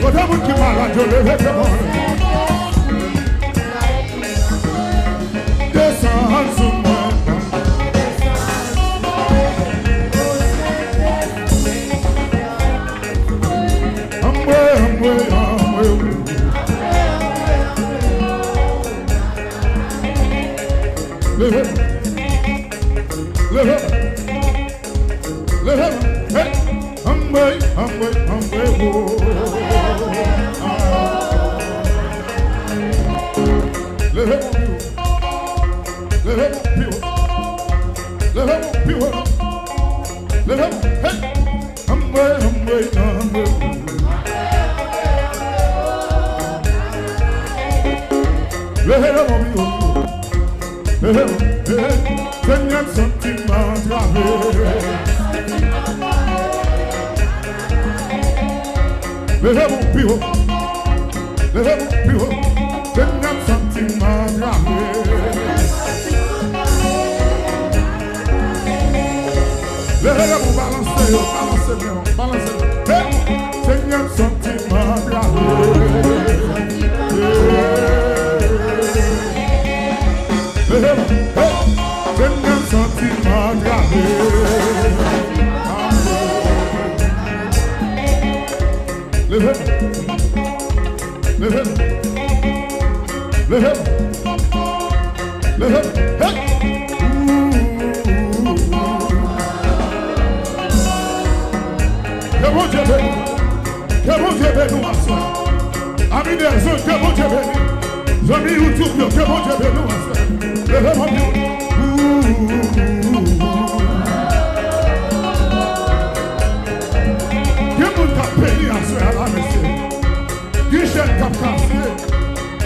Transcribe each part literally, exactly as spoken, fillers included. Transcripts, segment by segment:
Kote moun ki malad yo, leve tè mwen. Desann sou mwen. Anmwe, anmwe, anmwe. Leve. Leve. Leve. Hey. Anmwe, anmwe, anmwe, wo. Leve. Leve pi wo. Leve pi wo. Leve, hey! Anmwe, anmwe, anmwe. Leve lè mwen pi wo. Leve, hey! Senyè m santi m antrave. Leve mwen pi wo. Leve mwen pi wo. Senyè m santi m antrave. Leve lè mwen balanse yo, balanse men yo, balanse men yo. Hey! Senyè m santi m antrave. Leve mwen, hey! Senyè m santi m antrave. Leve mwen. Leve mwen. Leve mwen. Leve mwen. Hey! Ke Bondye beni w. Ke Bondye beni w aswè. Ami dèzòd, ke Bondye beni w. Zanmi YouTube yo, ke Bondye beni w aswè. Leve mwen. Gen moun k ap beni aswè a la, mesye. Gen chèn k ap kase.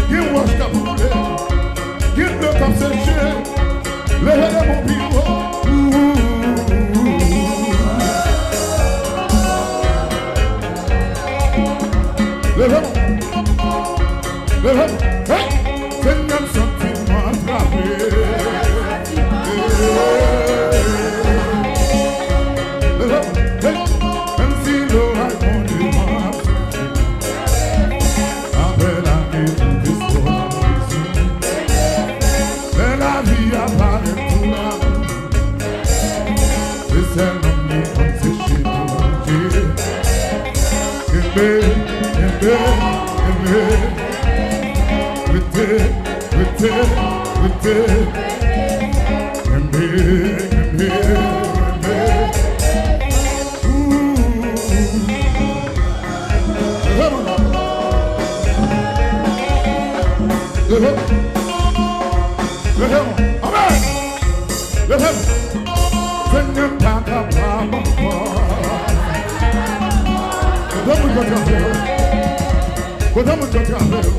Gen wòch k ap woule. Gen dlo k ap seche. Leve lè mwen pi wo. Leve mwen. Leve mwen. Hey! Senyè m santi m antrave. Leve mwen. Hey! Menm si loray konn li m ap Apre lane tout espwa m pèdi. Lè lavi a parèt tou la, se sèl nanm li konn seche pou Bondye. Kenbe, kenbe, kenbe. Rete, rete, rete. Kenbe, kenbe, kenbe. Ooh. Leve mwen. Leve mwen. Leve mwen. Amèn. Leve mwen. Senyè m pa kapab ankò. Kote moun k antrave yo? Kote moun k antrave yo?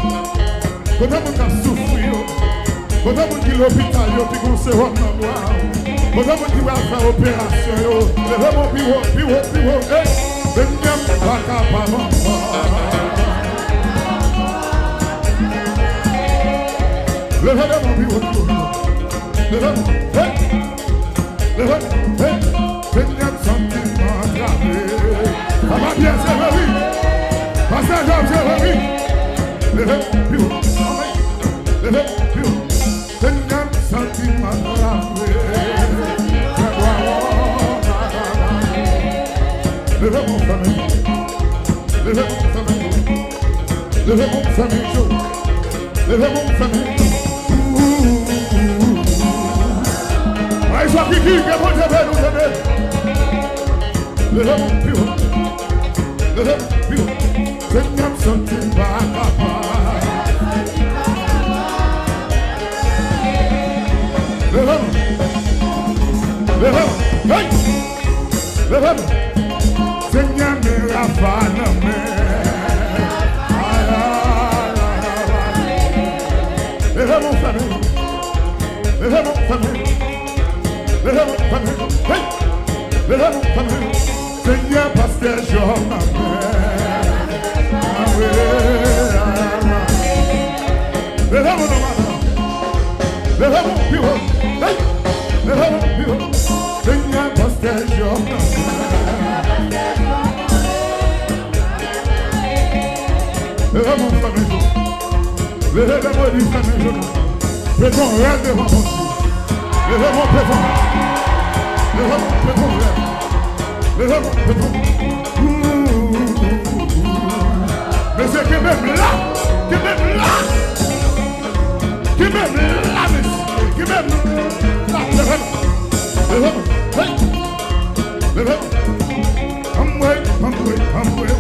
Kote moun k ap soufri yo? Kote moun ki lopital yo ki gon sewòm nan bra yo? Kote moun ki pral fè operasyon yo? Leve men w pi wo, pi wo, pi wo. Ey! Senyè m pa kapab ankò. Leve men w pi wo, pi wo, pi wo. Leve men w. Ey! Leve men w. Ey! Senyè m santi m antrave. Papa Pyè, se vre wi. Pastè Jòb, se vre wi. Leve men w pi wo. Leve men w pi wo. Senyè m santi m antrave. Fè bwa w. Leve men w, fè men w. Leve men w, fè men w. Leve men w, fè men w. Leve men w, fè men w. Ay, Jòkiki, ke Bondye beni w, tande. Leve men w pi wo. Leve men w pi wo. Senyè m santi m pa kapab. Leve men w. Leve men w. Hey! Leve men w. Senyè men Rafa nan men. Ay, ay, ay, ay, ay. Leve men w, fè men w. Leve men w, fè men w. Leve men w, fè men w. Hey! Leve men w, fè men w. Senyè pastè Jòb nan men. Amen. Leve men w, madanm. Leve men w pi wo. Hey! Leve men w pi wo. Senyè pastè Jòb nan men. Leve men w, di, fèmen je nou. Fè ton rèv devan Bondye. Leve men w, fè ton rèv. Leve men w, fè ton rèv. Leve men w, fè ton rèv. Mesye, kenbe m la. Kenbe m la. Kenbe m la, mesye. Kenbe m la. Leve men w. Leve men w. Hey. Leve men w. Anmwey, anmwey, anmwey.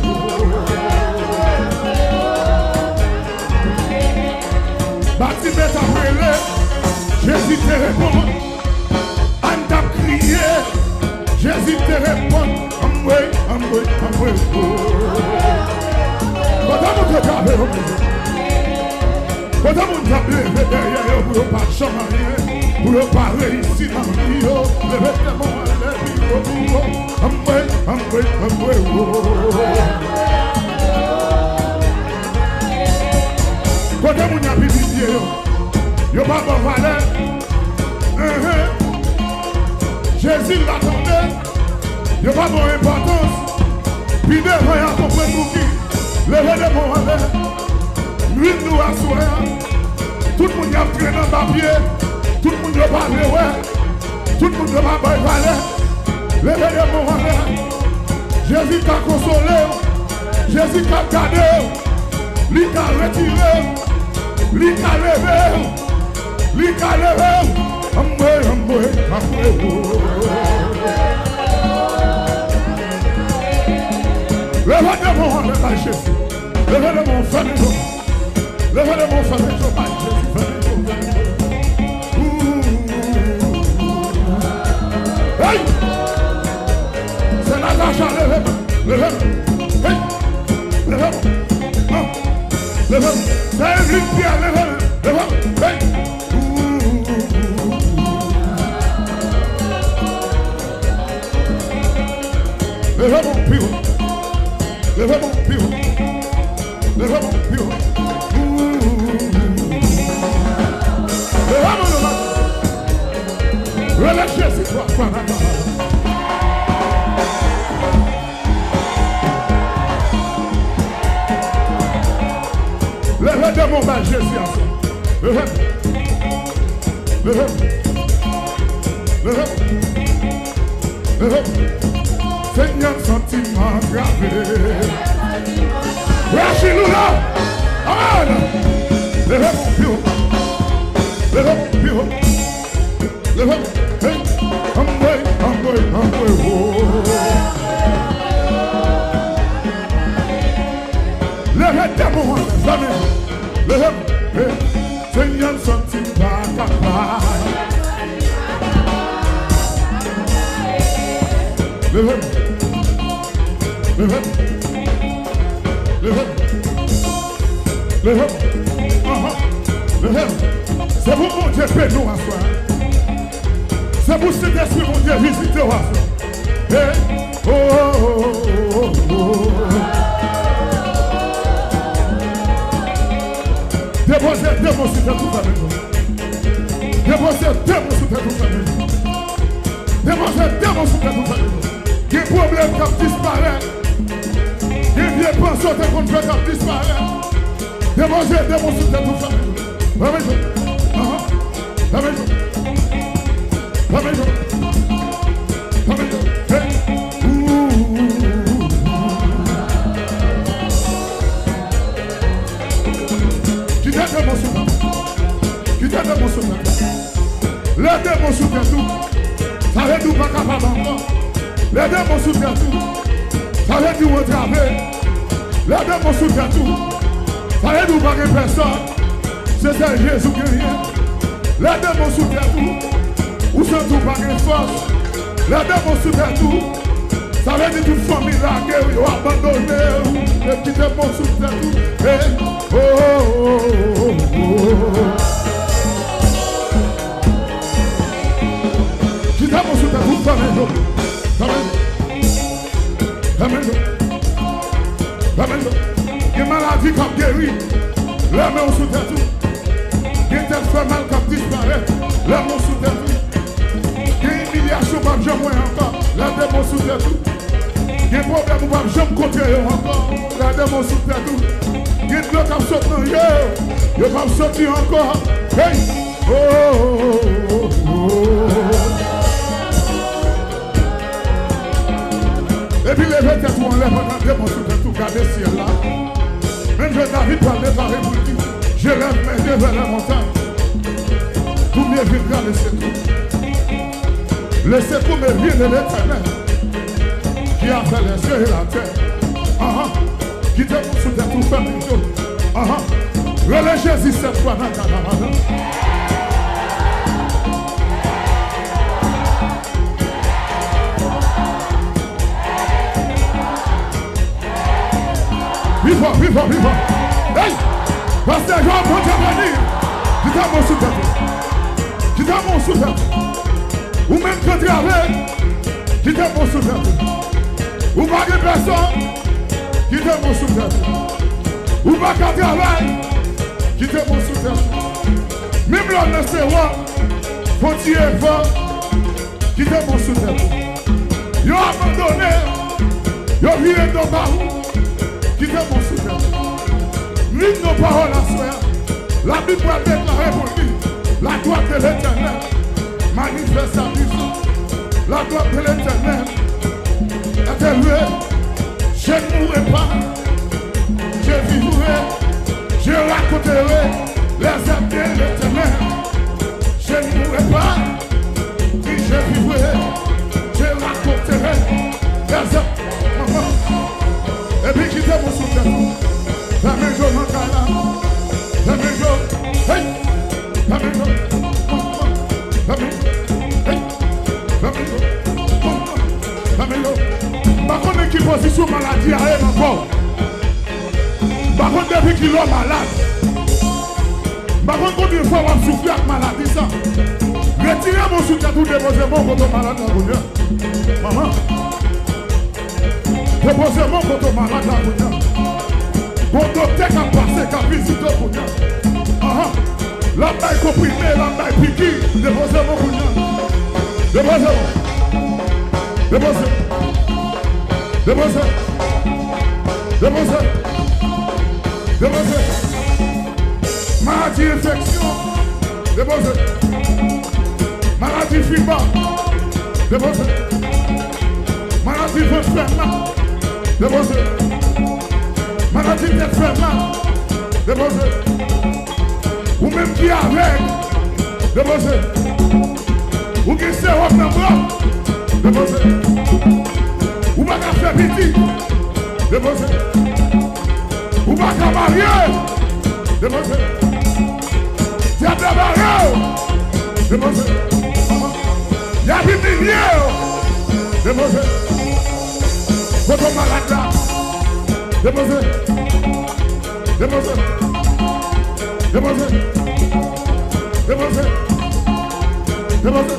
Batime t ap rele, Jezi te reponn. Ann t ap kriye, Jezi te reponn. Anmwey, anmwey, anmwey. Kote moun yo t ap leve yo? Kote moun k ap leve dèyè yo pou yo pa janm anyen, pou yo pa reyisi nan vi yo? Leve dèmon an lè pi wo, pi wo. Anmwey, anmwey, anmwey, wo. Kote moun y ap imilye yo? Yo pa ba w valè. Enhen. Jezi la tande. Yo pa ba w enpòtans. Pi devan y a konprann pou ki. Leve dèmon an anlè. Nwit nou aswè a. Tout moun y ap trennen anba pye. Tout moun yo pa vle wè. Tout moun yo pa bay valè. Leve dèmon an anlè. Jezi ka konsole w. Jezi ka gade w. Li ka retire w. Li ka leve w. Li ka leve w. Anmwey, anmwey, anmwey, wo. Leve dèmon an anlè bay Jezi. Leve dèmon an, fèmen je w. Leve dèmon an, fèmen je w bay Jezi, fèmen je w, fèmen je w. Ooh. Hey! Sè Natacha, leve men w, leve men w. Hey! Leve men w. Ah! Leve men w. Sè Evelyne Pierre, leve men w, leve men w. Hey! Ooh. Leve men w pi wo. Leve men w pi wo. Leve men w pi wo. Leve men w, leve men w. Rele Jezi twa fwa nan kay la. Leve dèmon bay Jezi aswè. Leve. Leve. Leve. Senyè, m santi m antrave. Frè Achille ou la? Amen. Leve men w pi wo. Leve men w pi wo. Leve men w. Hey. Anmwey, anmwey, anmwey, wo. Leve dèmon an, zanmi. Leve men w. Hey. Senyè, m santi m pa kapab. Leve m. Leve m. Leve m. Leve m. Ahan. Leve m. Se pou Bondye beni w aswè a. Se pou Sentespri Bondye vizite w aswè a. Hey, oh, oh, oh, oh, oh. Depoze de men w sou tèt ou, fè men w. Depoze de men w sou tèt ou, fè men w. Depoze de men w sou tèt ou, fè men w. Gen pwoblèm k ap disparèt. Gen vye panse w te konn fè k ap disparèt. Depoze de men w sou tèt ou, fè men w. Fè men w. Ahan. Fèmen je w. Fèmen je w. Fèmen je w. Hey. Ooh. Kite demon sou tèt ou. Kite demon sou tèt ou. Lè demon sou tèt ou, sa vle di w pa kapab ankò. Lè demon sou tèt ou, sa vle di w antrave. Lè demon sou tèt ou, sa vle di w pa gen pèsòn. Se sèl Jezi w genyen. Lè demon sou tèt ou, ou santi w pa gen fòs. Lè demon sou tèt ou, sa vle di tout fanmi lage w, yo abandone w, e kite demon sou tèt ou. Hey, oh, oh, oh, oh, oh. Kite demon sou tèt ou, fèmen je w. Fèmen je w. Fèmen je w. Fèmen je w. Gen maladi k ap geri. Lè men w sou tèt ou. Gen tèt fè mal k ap disparèt. Lè men w sou tèt ou. Gen imilyasyon w p ap janm wè ankò. Lè demon sou tèt ou. Gen pwoblèm ou p ap janm kontre yo ankò. Lè demon sou tèt ou. Gen dlo k ap sot nan je yo, yo p ap soti ankò. Hey! Oh, oh, oh, oh, oh. Epi leve tèt ou anlè pandan de bon sou tèt ou, gade syèl la. Menm jan David pral deklare pou l di, je lève mes yeux vers les montagnes. D'où me viendra le secours? Le secours me vient de l'Éternel, qui a fait les cieux et la terre. Ahan. Kite moun sou tèt ou, fèmen je w. Ahan. Rele Jezi sèt fwa nan kanaval la. Pi fò, pi fò, pi fò. Hey! Pastè Job, Bondye beni. Kite moun sou tèt ou. Kite moun sou tèt ou. Ou menm k antrave, kite moun sou tèt ou. Ou pa gen pèsòn, kite moun sou tèt ou. Ou pa ka travay, kite moun sou tèt ou. Menm lè w nan sewòm, fè yon ti efò, kite moun sou tèt ou. Yo abandone w, yo vire do ba ou, kite moun sou tèt ou. Li nan pawòl aswè a, Labib pral deklare pou li, la gloire de l'Éternel manifeste sa puissance. La gloire de l'Éternel est élevée. Je ne mourrai pas, je vivrai, je raconterai les œuvres de l'Éternel. Je ne mourrai pas, ni je vivrai, je raconterai les œuvres. Epi kite moun sou tèt ou. Fèmen je w nan kay la. Fèmen je w. Hey! Fèmen je w. Fèmen je w. Hey! Fèmen je w. Fèmen je w. M pa konnen ki pozisyon maladi a ye nan kò w. M pa konn depi kilè w malad. M pa konn konbyen fwa w ap soufri ak maladi sa. Retire men w sou tèt ou, depoze men w kote w malad la kounye a. Manman. Depoze men w kote w malad la kounye a. Gon doktè k ap pase, k ap vizite w kounye a. Ahan. L ap bay konprime, l ap bay piki. Depoze men w kounye a. Depoze men w. Depoze. Depoze. Depoze. Depoze. Maladi enfeksyon, depoze. Maladi fiba, depoze. Maladi vant fè mal, depoze. Maladi tèt fè mal, depoze. Ou menm ki avèg, depoze. Ou gen sewòm nan bra, depoze. Ou pa ka fè pitit, depoze. Ou pa ka marye, depoze. Dyab la bare w, depoze. Y ap imilye w, depoze. Kote w malad la, depoze. Depoze. Depoze. Depoze. Depoze.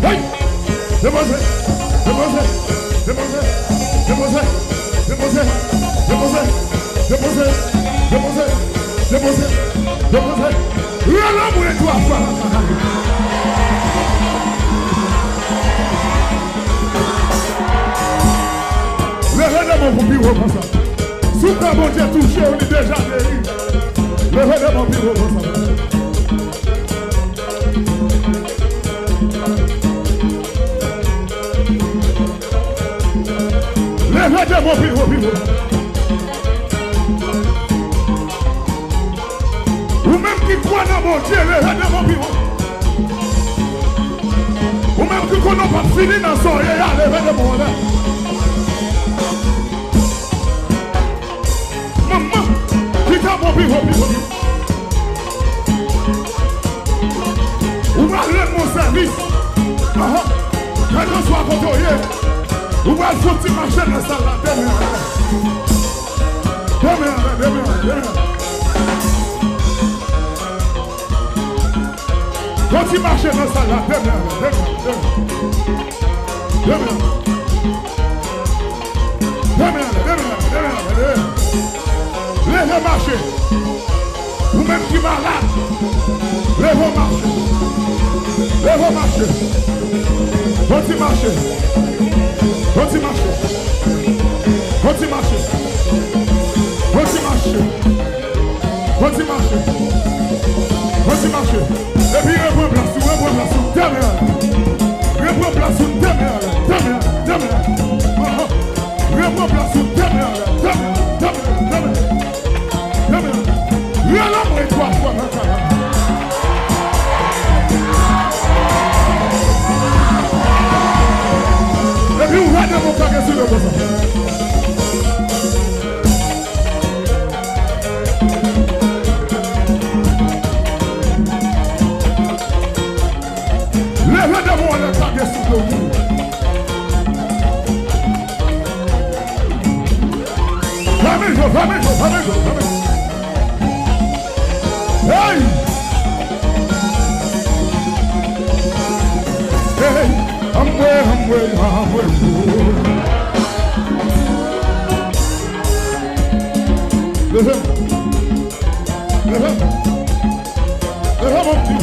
Hey! Depoze. Depoze. Depoze. Rele mwen twa fwa. Leve de men w pou pi wo konsa. Si w kwè Bondye touche w, li deja geri. Leve de men w pi wo konsa. Leve de men w pi wo, pi wo. Ou menm ki kwè nan Bondye, leve de men w pi wo. Ou menm ki konnen w p ap fini nan sa w ye a, leve de men w anlè. Manman, kite men w pi wo, pi wo. Ou pral rann mwen sèvis. Ahan. Kèlkanswa kote w ye, ou pral fè yon ti mache nan sal la, de men anlè. De men anlè, de men anlè, de men anlè. Fè yon ti mache nan sal la, de men anlè, de men anlè, de men anlè. De men anlè. De men anlè, de men anlè, de men anlè, de men anlè. Leve mache. Ou menm ki malad, leve w mache. Leve w mache. Fè yon ti mache. Fè yon ti mache. Fè yon ti mache. Fè yon ti mache. Kontinye mache. Kontinye mache. Epi repran plas ou, repran plas ou, dèyè a. Repran plas ou, dèyè a, dèyè a, dèyè a. Ahan. Repran plas ou, dèyè a, dèyè a, dèyè a, dèyè a. Dèyè a. Rele mwen twa fwa nan kay la. Epi ou rele mwen kage sou do konsa. Leve de mwen anlè, kage sou do moun. Fèmen je w, fèmen je w, fèmen je w, fèmen je w. Hey! Hey! Anmwe, anmwe, anmwe, oh. Leve. Leve. Leve, mon Dieu.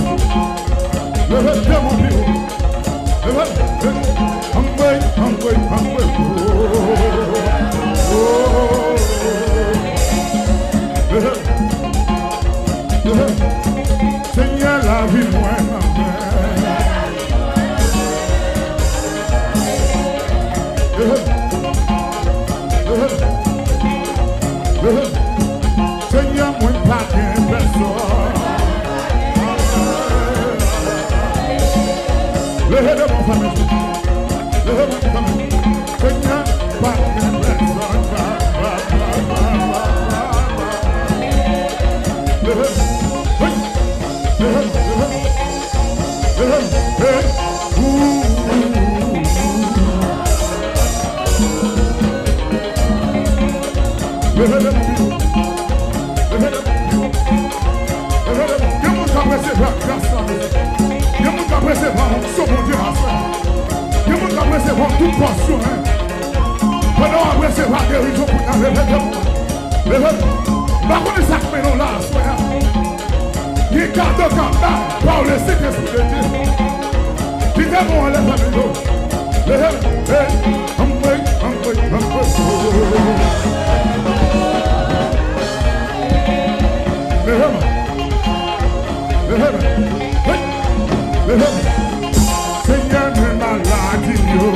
Leve, mon Dieu. Leve, leve. Anmwe, anmwe, anmwe. Oh, oh, oh. Leve. Leve. Senyè, lavi mwen nan men. Senyè, mwen pa gen pèsòn. Leve de mwen, fanmi. Leve mwen, fanmi. Senyè, pa gen pèsòn. Leve. Hey. Leve, leve. Leve, hey. Leve de moun pi wo. Leve de moun pi wo. Leve de moun. Gen moun k ap resevwa gras la, mesye. Gen moun k ap resevwa onksyon Bondye aswè. Gen moun k ap resevwa tout pòsyon, en. Pandan w ap resevwa gerizon kounye a, leve de moun. Leve. M pa konnen sa k mennen w la aswè a. Gen kado k ap bay pa w, le Sentespri de Dye. Kite bon anlè fèmen do. Leve. Hey. Anmwe, anmwe, anmwe. Leve, man. Leve, man. Hey. Leve, man. Senyè, men maladi yo.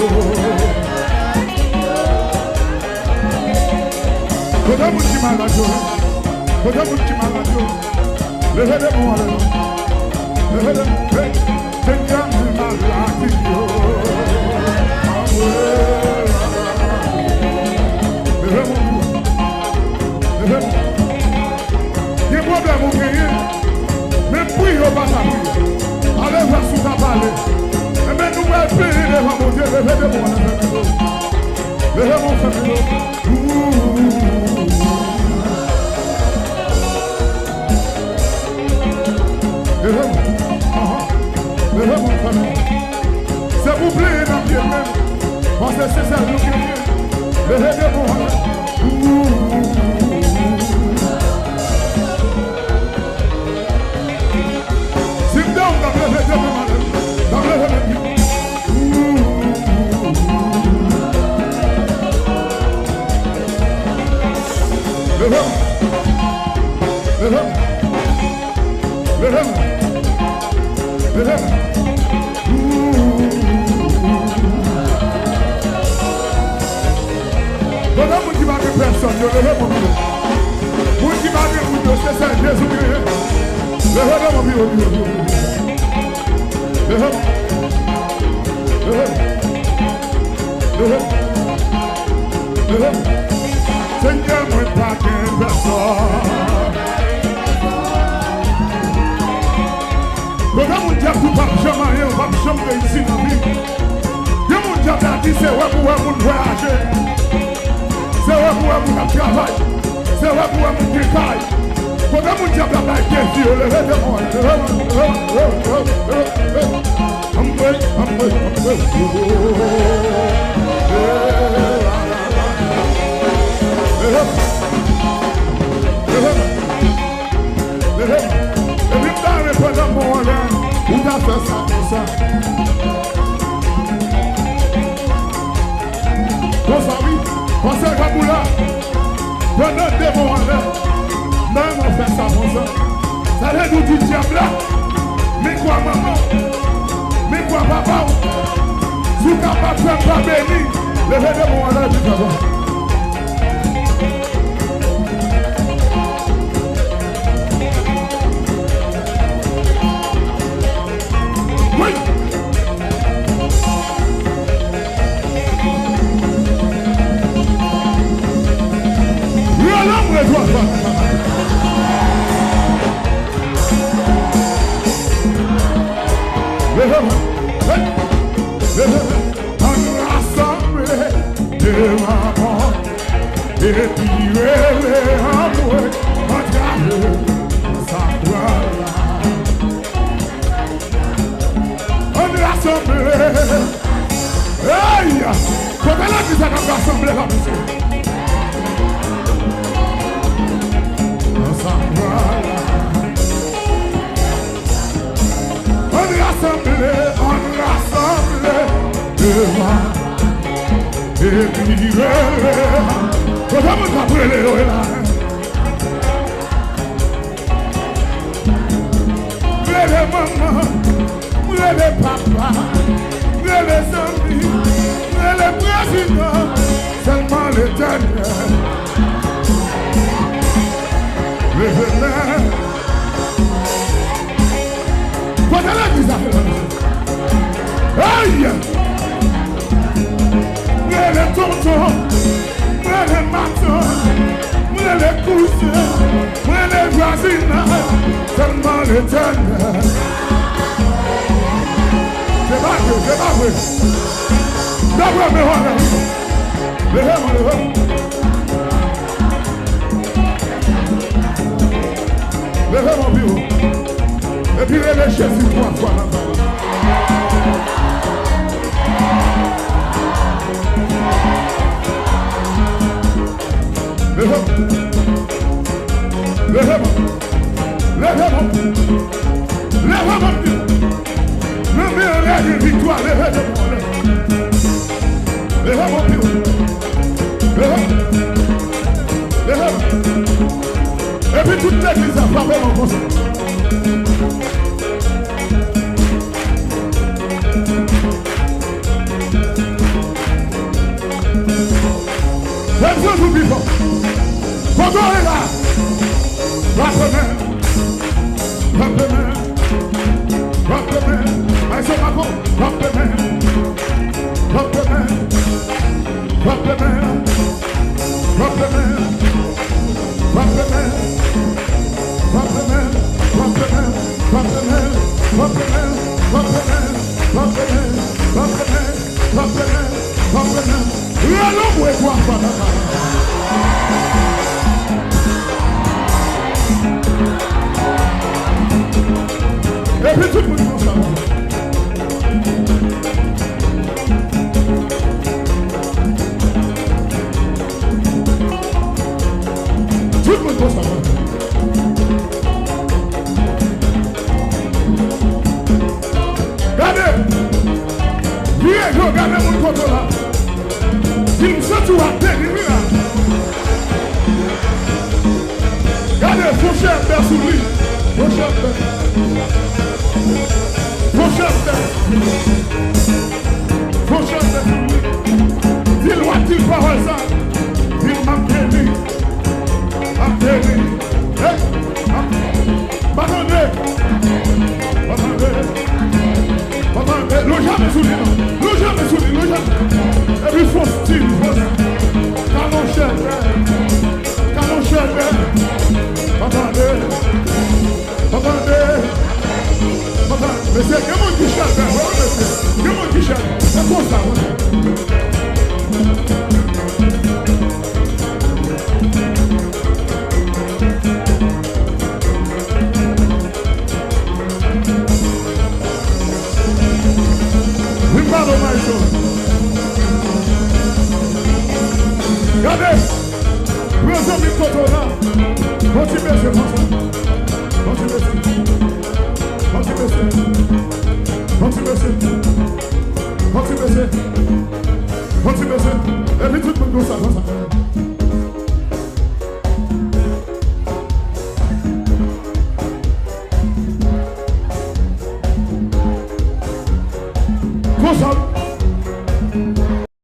Kote moun ki malad yo? Kote moun ki malad yo? Leve de mwen anlè non. Leve de mwen. Hey. Senyè, men maladi yo. Leve mwen. Leve mwen. Gen pwoblèm ou genyen, men priye w pa ka priye. Ale vè si w ka pale. Enben, nou pral priye devan Bondye. Leve de mwen anlè. Leve mwen, fèmen do. Leve mwen. Ahan. Leve mwen, fèmen. Se pou plenyen nan pye menm. Paske se sèl nou genyen. Leve de mwen. Si m te ou, m t ap leve de men m anlè. M t ap leve men m. Leve m. Leve m. Leve m. Leve m. Kote moun ki pa gen pèsòn yo, leve men yo. Moun ki pa gen moun yo, se sèl Jezi genyen. Leve men yo, men yo, men yo, men yo. Leve. Leve. Leve. Leve. Senyè, mwen pa gen pèsòn. Kote moun dyab di w p ap janm anyen, ou p ap janm reyisi nan vi. Gen moun dyab la di se wè pou wè moun vwayaje. Se wè pou wè moun ap travay. Se wè pou wè moun gen kay. Kote moun dyab la bay defi yo, leve de mwen, leve mwen, leve mwen, leve mwen, leve mwen. Anmwe, anmwe, anmwe. Leve mwen. Leve mwen. Leve mwen. Epi m ta renmen pandan m wè w anlè, ou ta fè sa konsa. Konsa wi. Panse granmoun la. Pandan de mwa anlè, m ta renmen w fè sa konsa. Ou di dyab la, men kwa manman w, men kwa papa w. Si w kapab fè m pa beni, leve de men w ann di papa. Wi! Rele m, rele m. Ann rasanble devan pòt epi rele anmwe antrave sa pral la. Ann rasanble. Hey! Kote legliz la k ap rasanble la, mesye? Nan sa pral la. Ann rasanble, ann rasanble devan. Epi rele. Kote moun k ap rele yo ye la? M rele manman, m rele papa, m rele zanmi, m rele prezidan, sèlman Letènèl. Leve men. Kote legliz la? Hey! M rele tonton. M rele matant, m rele kouzen, m rele vwazinay, sèlman Letènèl. Se pa vre, se pa vre. Dapre men w la. Leve men, leve men. Leve men pi wo. Epi rele Jezi twa fwa nan kay la. Leve men. Leve men. Leve men. Leve men pi wo. Nan men an lè gen viktwa, leve men an lè. Leve men pi wo. Leve men. Leve men. Epi tout legliz la frape men konsa. Fè m santi w pi fò. Kote w ye la? Frape men. Frape men. Frape men. Ay, se pa bon. Frape men. Frape men. Frape men. Frape men. Frape men. Frape men. Rele m wi twa fwa nan kay la. Epi tout moun konsa. Tout moun konsa. Gade! Vire do, gade moun kote w la. Di m santi w ap beni wi la. Gade, fon chèbè sou li. Fon chèbè. Fon chèbè. Fon chèbè sou li. Di l w ap di l pawòl sa. Di l m ap beni. M ap beni. Hey! M ap Pa tande. Pa tande. Pa tande. Lonje men sou li non. Lonje men sou li. Lonje men. Epi fò stil, fò stil. Kalon chèbè. Kalon chèbè. Pa tande. Pa tande. Pa tande. Mesye, gen moun ki chèbè. Wi, mesye. Gen moun ki chèbè. Se konsa, wi. Wi, pale, Mayson. Gade, pran zanmi kote w la. Bon ti mesye konsa. Bon ti mesye. Bon ti mesye. Bon ti mesye. Bon ti mesye. Bon ti mesye. Epi tout moun konsa, konsa.